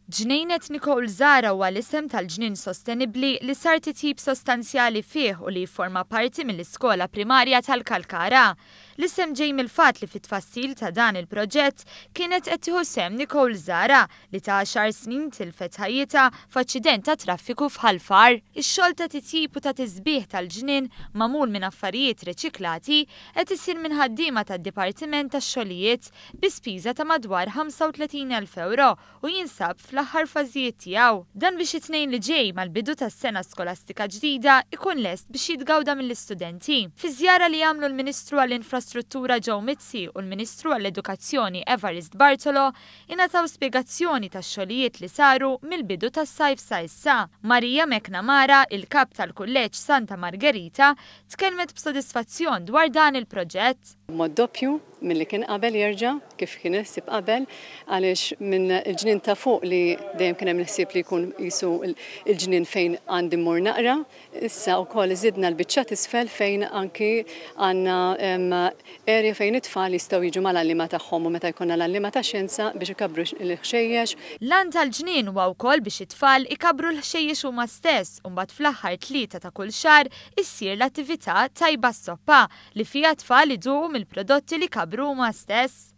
Ġnejnet Nicole Zahra huwa l-isem tal-ġnien sostenibbli li sar titjib sostanzjali fih u li jifforma parti mill-iskola primarja tal-Kalkara. L-isem ġej mill-fatt li fit-tfassil ta' dan il-proġett kienet qed tieħu sehem Nicole Zahra li ta' għaxar snin tilfet ħajjitha f'aċċident tat-traffiku f'Ħal Far. Ix-xogħol ta' titjib u ta' tisbiħ tal-ġnien magħmul minn affarijiet reċiklati qed isir minn ħaddiema tad-Dipartiment tax-Xogħlijiet bi spiża ta' madwar 35,000 ewro u jinsab fl-aħħar fażijiet tiegħu. Dan biex it-Tnejn li ġej, mal-bidu tas-sena skolastika ġdida, ikun lest biex jitgawda mill-istudenti. Fi żjara li għamlu l-Ministru għall-Infrastruttura Joe Mizzi u l-Ministru għall-Edukazzjoni Evarist Bartolo, ingħataw spjegazzjoni tax-xogħlijiet li saru mill-bidu tas-sajf sa issa. Maria McNamara, il-Kap tal-Kulleġġ Santa Margherita, tkellmet b'sodisfazzjon dwar dan il-proġett. B'mod doppju, milli kien qabel jerġa' kif kien il-ħsieb qabel għaliex minn il-ġnien ta' fuq li dejjem kien hemm il-ħsieb li jkun qisu l-ġnien fejn għandi mmur naqra, issa wkoll żidna l-biċċa t'isfel fejn anki għandna area fejn it-tfal jistgħu jiġu mal-għalliema tagħhom u meta jkollna l-għalliema tax-xjenza biex ikabbru l-ħxejjex. L-għan tal-ġnien huwa wkoll biex it-tfal ikabbru l-ħxejjex huma stess u mbagħad fl-aħħar Tlieta ta' kull xahar issir l-attività Tajba s-Soppa li fiha t-tfal iduqu mill-prodotti li kabbru huma stess.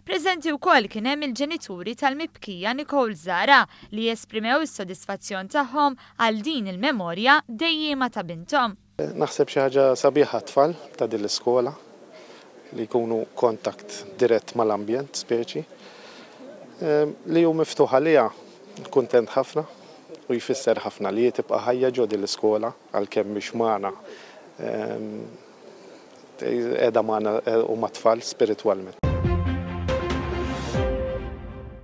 Preżenti wkoll kien hemm il-ġenituri tal-mibkija Nicole Zahra li esprimew is-sodisfazzjon tagħhom għal din il-memorja dejjiema ta' binthom. Naħseb xi ħaġa sabiħa għat-tfal ta' din l-iskola li jkunu contact dirett mal-ambjent speċi li hu miftuħ għaliha kuntent ħafna u jfisser ħafna li hi tibqa' ħajja ġo din l-iskola. Għalkemm mhix magħna, qiegħda magħna u mat-tfal spiritwalment.